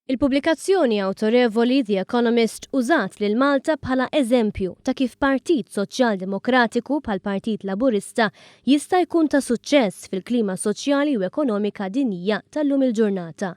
Il-pubblikazzjoni awtorevoli The Economist użat lil Malta bħala eżempju ta' kif partit soċjal-demokratiku bħall-Partit Laburista jista' jkun ta' suċċess fil-klima soċjali u ekonomika dinjija tal-lum il-ġurnata.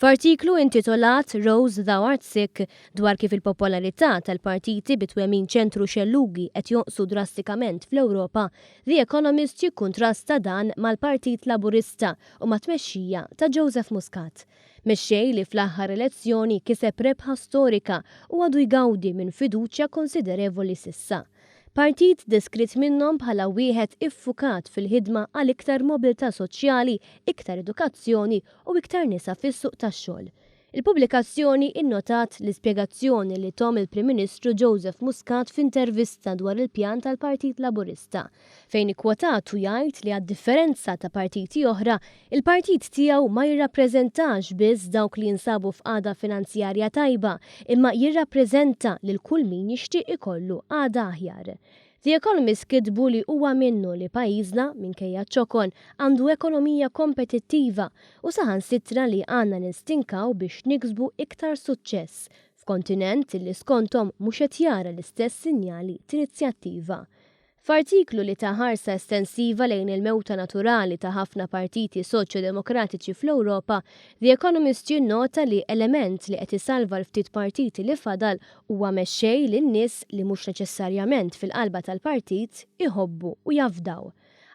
F'artiklu intitolat Rose Thou Art Sick dwar kif il-popolarità tal-partiti bi twemmin ċentru-xellugi qed jonqsu drastikament fl-Ewropa, The Economist jikkuntrasta dan mal-Partit Laburista u mat-tmexxija ta' Joseph Muscat. Mexxej li fl-aħħar elezzjoni kiseb rebħa storika u għadu jgawdi minn fiduċja konsiderevoli s'issa. Partit deskritt minnhom bħala wieħed iffukat fil-ħidma għal iktar mobilità soċjali, iktar edukazzjoni u iktar nisa fis-suq tax-xogħol. Il-pubblikazzjoni innotat l-ispjegazzjoni li thom il-Prim Ministru Joseph Muscat f'intervista dwar il-pjan tal-Partit Laburista, fejn ikkwotatu jgħid li għad-differenza ta' partiti oħra, il-partit tiegħu ma jirrappreżentax biss dawk li jinsabu f'qagħda finanzjarja tajba imma jirrappreżenta lil kull min jixtieq ikollu qagħda aħjar. The Economist kitbu li huwa minnu li pajjiżna, minkejja ċ-ċokon, għandu ekonomija kompetittiva u saħansitra li għandna nistinkaw biex niksbu iktar suċċess f'kontinent li skonthom mhux qed jara l-istess sinjali t'inizjattiva. F'artiklu li ta ħarsa estensiva lejn il-mewta naturali ta' ħafna partiti soċjo-demokratiċi fl-Ewropa, The Economist jinnota li element li qed isalva l-ftit partiti li fadal Huwa mexxej li n-nies, li mhux neċessarjament fil-qalba tal-partit, iħobbu u jafdaw.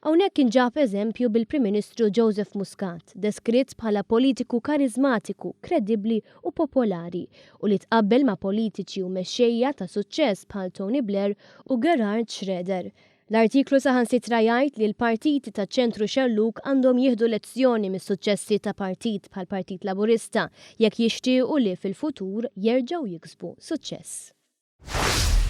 Hawnhekk inġab eżempju bil-Prim Ministru Joseph Muscat, deskritt bħala politiku kariżmatiku, kredibbli u popolari, u li tqabbel ma' politiċi u mexxejja ta' suċċess bħal Tony Blair u Gerhard Schroeder. L-artiklu saħansitra jgħid li l-partiti taċ-ċentru xellug għandhom jieħdu lezzjoni mis-suċċessi ta' partit bħall-Partit Laburista jekk jixtiequ li fil-futur jerġgħu jiksbu suċċess.